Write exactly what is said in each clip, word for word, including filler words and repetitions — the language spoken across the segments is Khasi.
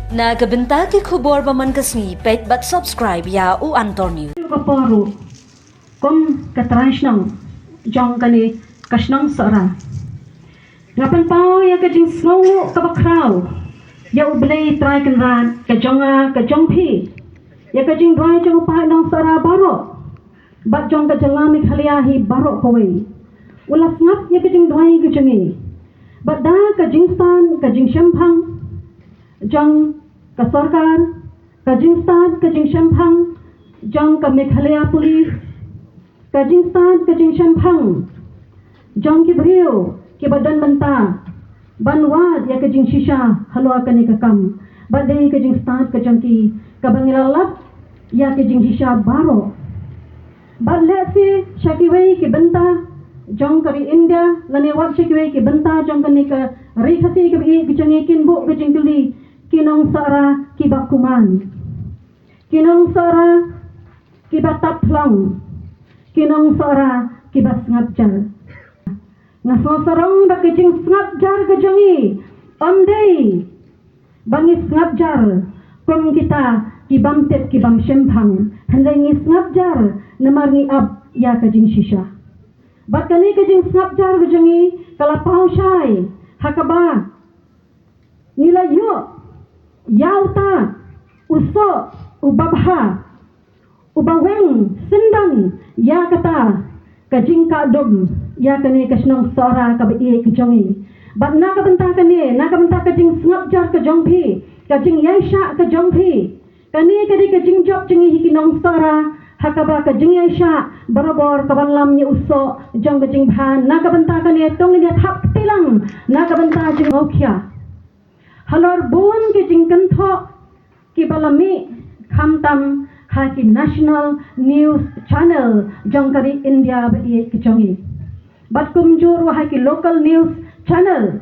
Na ka bynta ki khubor ba man ka sngi, peit bad subscribe ïa u Antor News. Ka por ruh, kum ka trai shnong jong kane ka shnong Sohra, nga pynpaw ïa ka jingsngewnguh kaba khraw ïa U Blei Trai Kynrad ka jong nga, ka jong phi, ïa ka jingduwai jong u paid nong Sohra baroh bad jong ka jylla Meghalaya hi baroh kawei. U la sngap ïa ka jingduwai ka jong ngi. Bad da ka jingstad ka jingshemphang jong ka sorkar, ka jingstad ka jingshemphang jong ka Meghalaya Police, ka jingstad ka jingshemphang jong ki briew kiba don bynta ban wad ïa ka jingshisha halor kane ka kam. Bad dei ka jingstad ka jong ki kaba ngi la lap ïa ka jingshisha baroh. Bad lehse sha kiwei ki bynta jong ka ri India lane wat sha kiwei ki bynta jong kane ka ri Khasi kaba ïeit ka jong ngi, kin buh ka jingkylli, ki nong Sohra kiba kumno? Ki nong Sohra kiba tap phlong, ki nong Sohra kiba sngap jar. Nga sngewsarong ba ka jingsngap jar ka jong ngi ym dei ba ngi sngap jar kum kita ki bym tip ki bym shemphang, hynrei ngi sngap jar namar ngi ap ïa ka jingshisha. Bad kane ka jingsngap jar ka jong ngi ka la paw shai ha kaba ngi la ïoh ïa uta u soh uba bha, uba weng syndon ïa kata ka jingkah dum ïa kane ka shnong Sohra kaba ïeit ka jong ngi. Bad na ka bynta kane, na ka bynta ka jingsngap jar ka jong phi, ka jingïaishah ka jong phi, kane ka dei ka jingjop jong ngi hi ki nong Sohra, ha kaba ka jingïaishah barabor ka ban lam ïa u soh jong ka jingbha. Na ka bynta kane to ngin ïa thap kti lang na ka bynta jingngewkhia halor bun ki jingkynthoh kiba la mih, khamtam ha ki national news channel jong ka ri India ba ïeit ka jong ngi, bad kumjuh ruh ha ki local news channel,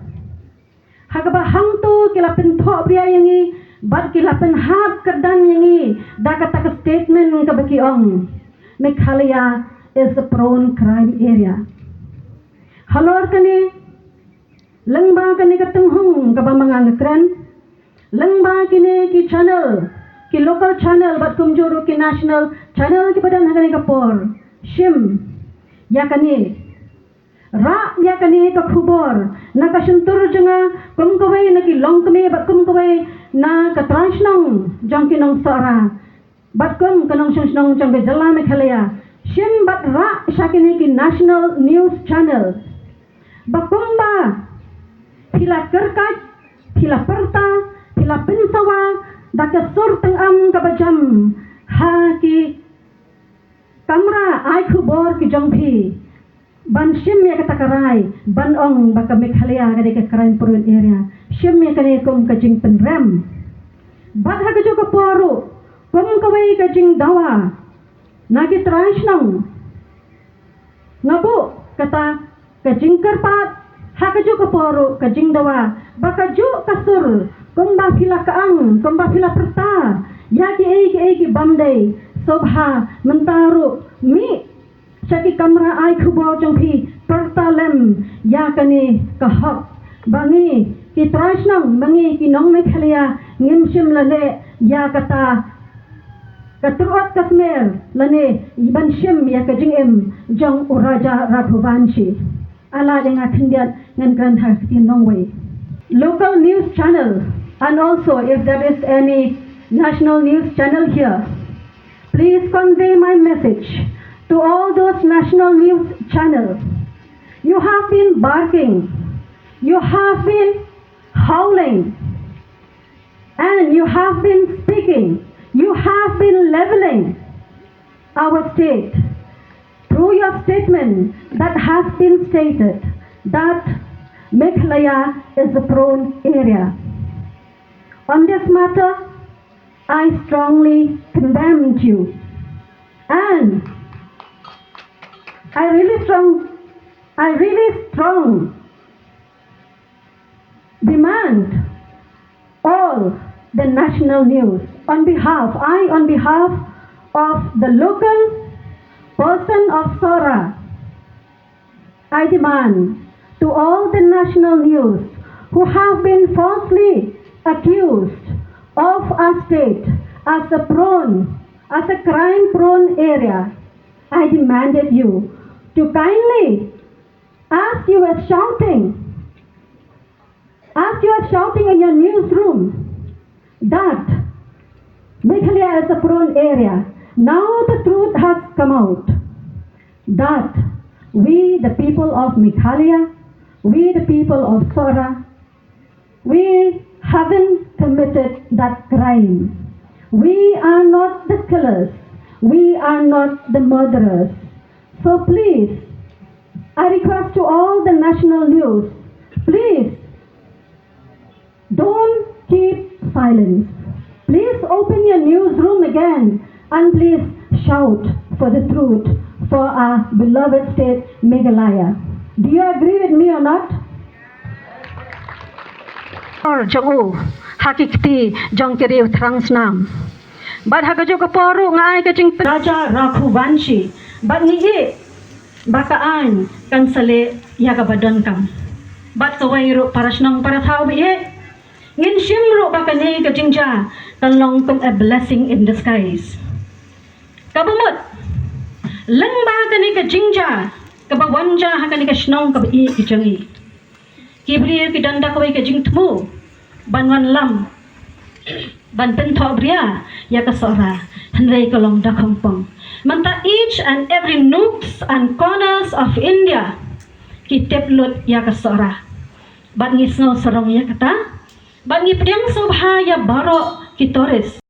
ha kaba hangto ki la pynthohbria ïa ngi bad ki la pynhap kyrdan ïa ngi da kata ka statement kaba ki ong, Meghalaya is a prone crime area. Halor kane, lyngba kane ka tynghung kaba ma nga nga kren, lyngba kine ki channel, ki local channel bad kumjuh ruh ki national channel kiba don ha kane ka por, shim ïa kane, rah ïa kane ka khubor na ka shyntur jong nga kum kawei na ki longkmie bad kum kawei na ka trai shnong jong ki nong Sohra bad kum ka nongshong shnong jong ka jylla Meghalaya. Shim bad rah sha kine ki national news channel ba kumba phi la kyrkait, phi la pyrta, phi la pynsawa da ka sur tyngam kaba jam ha ki kamra ai khubor ki jong phi, ban shim ïa kata ka rai ban ong ba ka Meghalaya ka dei ka crime prone area. Shim ïa kane kum ka jingpynrem. Bad ha kajuh ka por ruh, kum kawei ka jingdawa na ki trai shnong, nga buh kata ka jingkyrpad ha kajuh ka por ruh, ka jingdawa ba kajuh ka sur kumba phi la kyang, kumba phi la pyrta ïa kiei kiei ki bym dei, sngewbha mynta ruh mih sha ki kamra ai khubor jong phi, pyrta lem ïa kane ka hok ba ngi ki trai shnong, ba ngi ki nong Meghalaya ngim shym la leh ïa kata ka tyrot ka smer lane ban shim ïa ka jingim jong u Raja Raghuvanshi. Ala ïa nga khyndiat ngan kren ha ka ktien nongwei. Local news channel, and also if there is any national news channel here, please convey my message to all those national news channels. You have been barking, you have been howling, and you have been speaking, you have been leveling our state through your statement that has been stated that Meghalaya is a prone area. On this matter, I strongly condemned you. And I really strong, I really strong demand all the national news on behalf, I on behalf of the local person of Sohra, I demand to all the national news who have been falsely accused of our state as a prone, as a crime prone area, I demanded you to kindly, as you were shouting, as you were shouting in your newsroom that Meghalaya is a prone area, now the truth has come out that we, the people of Meghalaya, we, the people of Sohra, we haven't committed that crime. We are not the killers. We are not the murderers. So please, I request to all the national news, please don't keep silence. Please open your newsroom again and please shout for the truth for our beloved state Meghalaya. Do you agree with me or not? Or jong u ha ki kti jong ki riew thrang snam. Bad ha kajuh ka por ruh nga ai ka jingpyntip Raja Raghuvanshi bad ngi ïohi ba ka aiñ kan sa leh ïa kaba donkam. Bad kawei ruh para shnong para thaw ba ïeit, ngin shim ruh ba kane ka jingjia kan long kum a blessing in disguise. Kaba mut, lyngba kane ka jingjia kaba wan jia ha kane ka shnong kaba ïeit ka jong ngi, ki briew ki don da kawei ka jingthmu ban wanlam ban pynthohbria ïa ka Sohra, hynrei ka long da khongpong. Mynta each and every nooks and corners of India ki tip lut ïa ka Sohra. Bad ngi sngew sarong ïa kata. Bad ngi pdiang sngewbha ïa baroh ki tourist.